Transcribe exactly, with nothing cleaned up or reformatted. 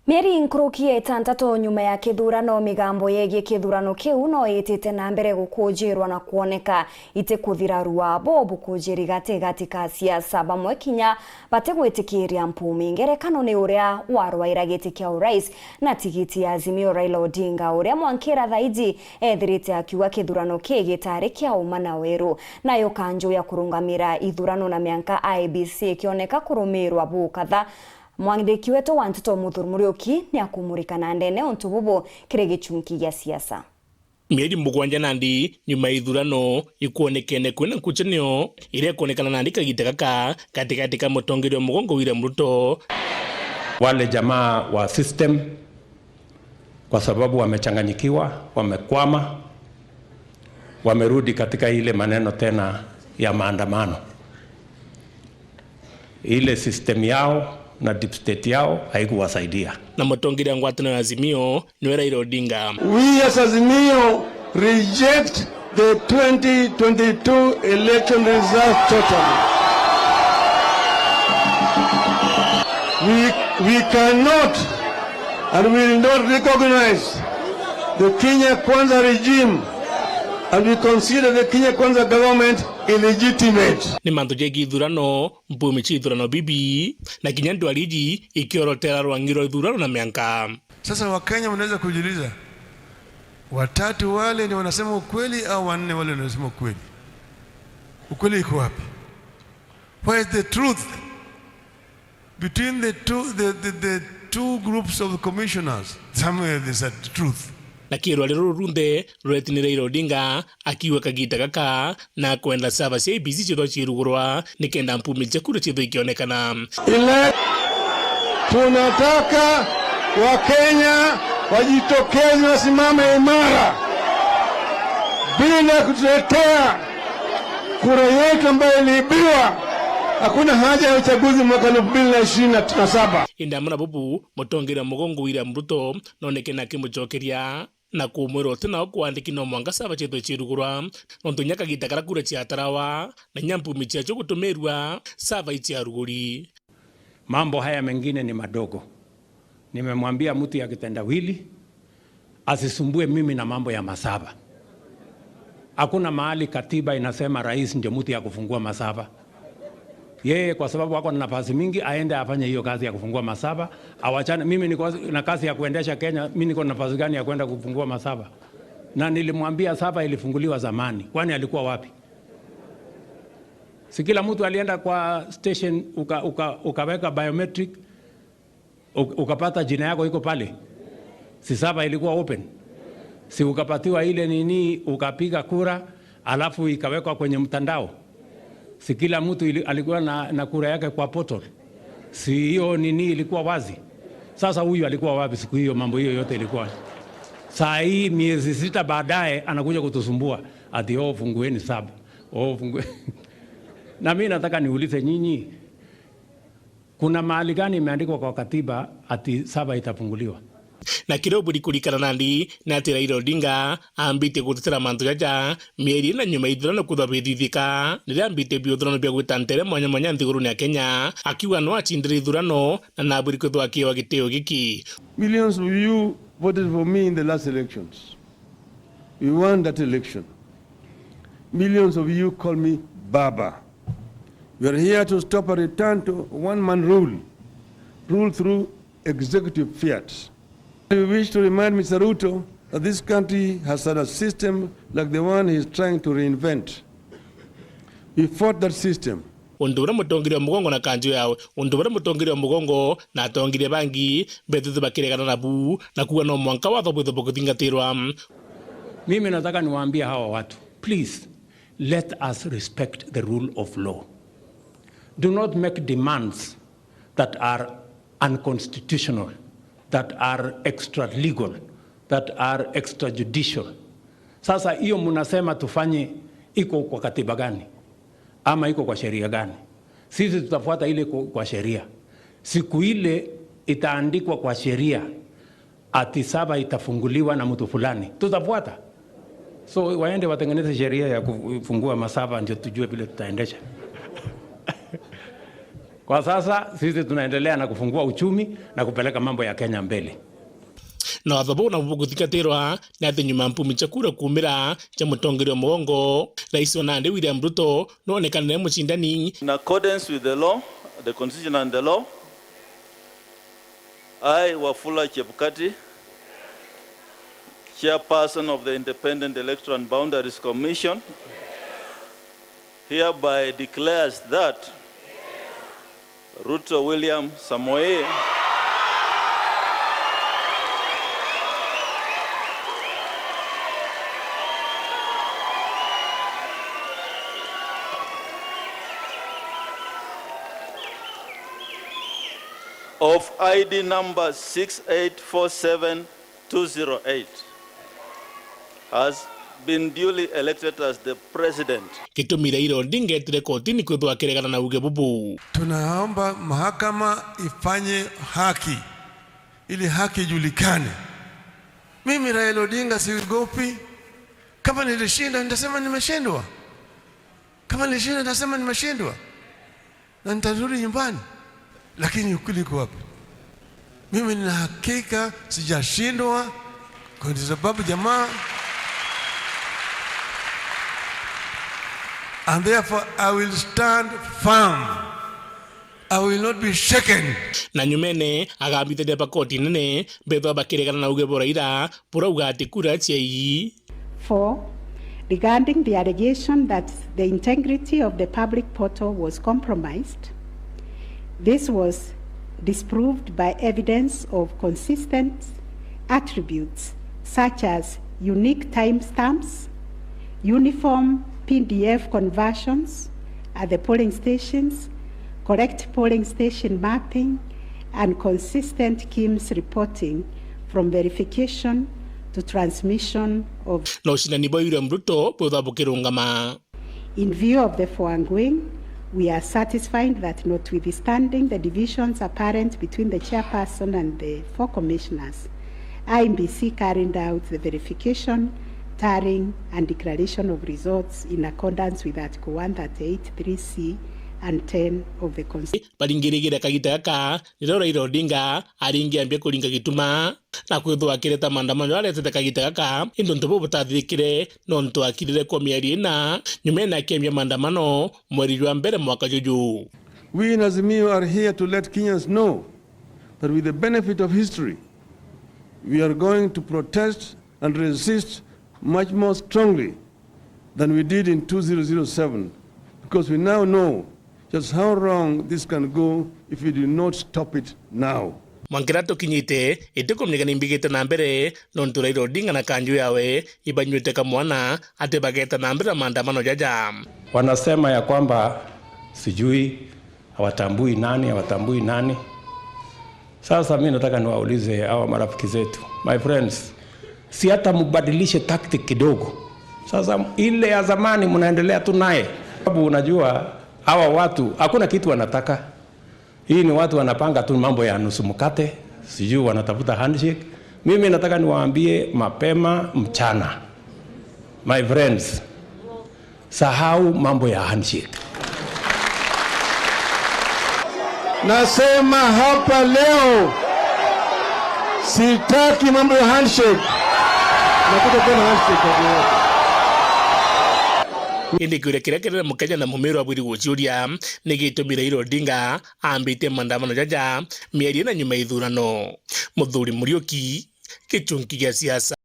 Mieri nkuruki ya itantatu nyuma ya kithurano, migambo yegie kithurano kiu no itite na mbere gukujirwa na kwoneka itikuthira rua. Bo bukujiri gati gati ka siasa, bamwe kinya batigwitikiria mpumi. Ngerekano ni uria warwaira giti kia urais na tigiti ya Azimio, Raila Odinga, uria mwankira thaiji ethirite akiuga kithurano kii gitari kia uma na weru. Nayo kanju ya kurungamira ithurano na mianka I E B C ikioneka kurumirwa bukatha. Mwandiki wetu wa nteto Muthuri Muriuki ni akumurika na ndene untu bubu kiri gichunki gia siasa. Mieri mugwanja nandi nyuma ya ithurano, ikwonekene kwina nkucanio iria ikwonekana nandi kagita gaka gatigati ka mutongeria wa mugongo William Ruto. Wale jamaa wa system, kwa sababu wamechanganyikiwa, wamekwama, wamerudi katika ile maneno tena ya maandamano. Ile system yao na deep state yao haikuwasaidia. Na mutongeria wa ngwataniro ya Azimio niwe Raila Odinga. We as Azimio reject the twenty twenty-two election results totally. We, we cannot and will not recognize the Kenya Kwanza regime, and we consider the Kenya Kwanza government illegitimate. Ni mantu jegie ithurano, mpumi cia ithurano bibi, na kinya ndwari iji ikiorotera rwangi rwa ithurano na mianka. Sasa Wakenya mnaweza kujiuliza, watatu wale ndio wanasema ukweli au wanne wale ndio wanasema ukweli? Ukweli iko wapi? Where is the truth? Between the two, the, the, the two groups of commissioners, somewhere there's a truth. Na kirwari ruru runthe ruretini Raila Odinga akiuga kagita gaka na kwenda sava cia I E B C ciethwa ciirugurwa nikenda mpumi cia kura ciethwa ikionekana. Ile tunataka Wakenya wajitokeze, wasimame imara bila kutetea kura yetu ambayo iliibiwa. Hakuna haja ya uchaguzi mwaka elfu mbili na ishirini na saba. Indi amwe na bubu, mutongeria mugongo William Ruto nonekene akimucokeria na kumwira uti nao kwandiki no mwanka sava ciethwe ciirugurwa, nontu kinya kagita karia kura ciatarawa na kinya mpumi ciacio gutumirwa, sava iciaruguri. Mambo haya mengine ni madogo. Nimemwambia mtu ya kitendawili asisumbue mimi na mambo ya masava. Hakuna mahali katiba inasema rais ndio mtu ya kufungua masava. Yeye kwa sababu ako na nafasi mingi, aende afanye hiyo kazi ya kufungua masava, awachane. Mimi niko na kazi ya kuendesha Kenya, mimi niko na nafasi gani ya kwenda kufungua masava? Na nilimwambia sava ilifunguliwa zamani, kwani alikuwa wapi? Si kila mtu alienda kwa station uka-, uka-, ukaweka biometric, u-, ukapata jina yako iko pale? Si sava ilikuwa open? Si ukapatiwa ile nini, ukapiga kura, alafu ikawekwa kwenye mtandao? Si kila mtu ili-, alikuwa na, na kura yake kwa portal? Si hiyo nini ilikuwa wazi? Sasa huyu alikuwa wapi siku hiyo mambo hiyo yote ilikuwa? Saa hii miezi sita baadaye anakuja kutusumbua ati, "Oh, fungueni sava. Oh, fungu-" Na mimi nataka niulize nyinyi, kuna mahali gani imeandikwa kwa katiba ati sava itafunguliwa? Na kiria uburi kurikana nandi ni ati Raila Odinga ambitie gutetera mantu jaja mieri ina nyuma ya ithurano kwithwa bithithika, riria ambitie biuthurano bia gwita ntere mwanya mwanya nthiguruni ya Kenya, akiuga no acindire ithurano na naburi kwithwa akiewa gitio giki. Millions of you voted for me in the last elections. We won that election. Millions of you call me Baba. We are here to stop a return to one-man rule, rule through executive fiat. We wish to remind Mister Ruto that this country has had a system like the one he is trying to reinvent. We fought that system. Untu uria mutongeria wa mugongo na kanju yawe, untu uria mutongeria wa mugongo na atongeria bangi betite bakiregana nabu, na kuuga no mwanka watho bwithwe bukithingatirwa. Mimi nataka niwaambie hawa watu, please, let us respect the rule of law. Do not make demands that are unconstitutional, that are extra legal, that are extrajudicial. Sasa hiyo mnasema tufanye iko kwa katiba gani? Ama iko kwa sheria gani? Sisi tutafuata ile iko kwa sheria. Siku ile itaandikwa kwa sheria ati sava itafunguliwa na mtu fulani, tutafuata. So waende watengeneze sheria ya kufungua masava ndio tujue vile tutaendesha. Kwa sasa sisi tunaendelea na kufungua uchumi na kupeleka mambo ya Kenya mbele. Na watho buu nabu buguthingatirwa ni ati nyuma mpumi cia kura kuumira cia mutongeria o mugongo, Rais wa nandi William Ruto noonekanire mucindani. In accordance with the law, the constitution and the law, I, Wafula Chebukati, chairperson of the Independent Electoral and Boundaries Commission, hereby declares that Ruto William Samoei of I D number six eight four seven two zero eight has been duly elected as the president. Gitumi Raila Odinga etire kotini kwithwa akiregana na uge bubu. Tunaomba mahakama ifanye haki ili haki ijulikane. Mimi Raila Odinga siogopi. Kama nilishinda, nitasema nimeshindwa. Kama nilishinda, nitasema nimeshindwa. Na nitarudi nyumbani. Lakini ukweli uko wapi? Mimi nina hakika sijashindwa kwa sababu jamaa, and therefore I will stand firm. I will not be shaken. Na nyumene, agambithania ba koti nene, bethwa bakiregana na uge bwa Raila, burauga ati kura ciai. Four, regarding the allegation that the integrity of the public portal was compromised, this was disproved by evidence of consistent attributes such as unique timestamps, uniform P D F conversions at the polling stations, correct polling station mapping, and consistent KIMS reporting from verification to transmission of. Na ucindani bwa William Ruto bwithwa bukirungama. In view of the foregoing, we are satisfied that notwithstanding the divisions apparent between the chairperson and the four commissioners, I E B C carried out the verification, tallying and declaration of results in accordance with Article one thirty-eight three C and ten of the Constitution. Baringirigira kagita gaka, nirio Raila Odinga aringiambia kuringa gituma na kwithwa akireta maandamano jaria aretete kagita gaka, indi untu buu butathirikire nontu akirire kwa mieri ina nyumene akiambia maandamano mweri jwa mbere mwaka juju. We in Azimio are here to let Kenyans know that with the benefit of history, we are going to protest and resist much more strongly than we did in two zero zero seven, because we now know just how wrong this can go if we do not stop it now. Mwanka riria tukinyite, itikumenyeka ni mbigite na mbere, nontu Raila Odinga na kanju yawe ibanyuite kamwana ati bageta na mbere na maandamano jaja. Wanasema ya kwamba sijui hawatambui nani, hawatambui nani. Sasa mimi nataka niwaulize hawa marafiki zetu, my friends, si hata mbadilishe tactic kidogo. Sasa ile ya zamani mnaendelea tu naye, sababu unajua hawa watu hakuna kitu wanataka. Hii ni watu wanapanga tu mambo ya nusu mkate, sijui wanatafuta handshake. Mimi nataka niwaambie mapema mchana, my friends, sahau mambo ya handshake. Nasema hapa leo, sitaki mambo ya handshake. Nakuja tena handshake. Indi kiuria kiria kinene Mukenya na Mumiru abwiri guciuria ni gitumi Raila Odinga ambitie maandamano jaja mieri ina nyuma ya ithurano. Muthuri Muriuki, Gichunki gia siasa.